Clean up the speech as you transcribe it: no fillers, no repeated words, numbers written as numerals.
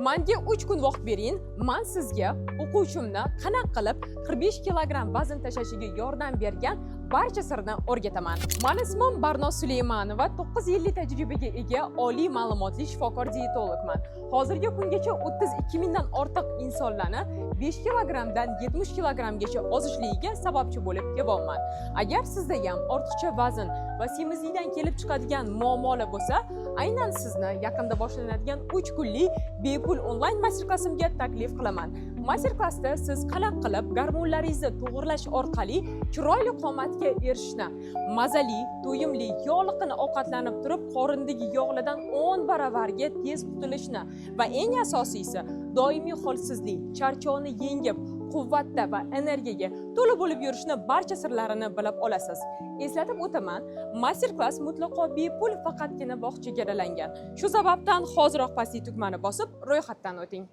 Manga 3 kun vaqt bering, man sizga o'quvchimni qanaqa qilib 45 kilogramm vazn tashlashiga yordam bergan barcha sirni o'rgataman. Mani ismim Barno Suleymanova, 9 yillik tajribaga ega oliy ma'lumotli shifokor diyetologman. Hozirgi kungacha 32 mingdan ortiq insonlarni 5 kilogrammdan 70 kilogrammgacha ozishligiga sababchi bo'lib kelyapman. Agar sizda ham ortiqcha vazn va semizlikdan kelib chiqadigan muammolar bo'lsa, aynan sizni yaqinda boshlanadigan 3 kunlik bepul onlayn master klassimga taklif qilaman. Master klassda siz qanaqa qilib gormonlaringizni to'g'irlash orqali chiroyli qomatga erishishni, mazali, to'yimli, yog'liqini ovqatlanib turib, qorindagi yog'lardan 10 baravarga tez qutulishni va eng asosiysi, doimiy holsizlik, charchoqni yengib, quvvatda va energiyaga to'la bo'lib yurishni barcha sirlarini bilib olasiz. Eslatib o'taman, master klass mutlaqo bepul, faqatgina vaqt chegaralangan. Shu sababdan hoziroq pastki tugmani bosib, ro'yxatdan o'ting.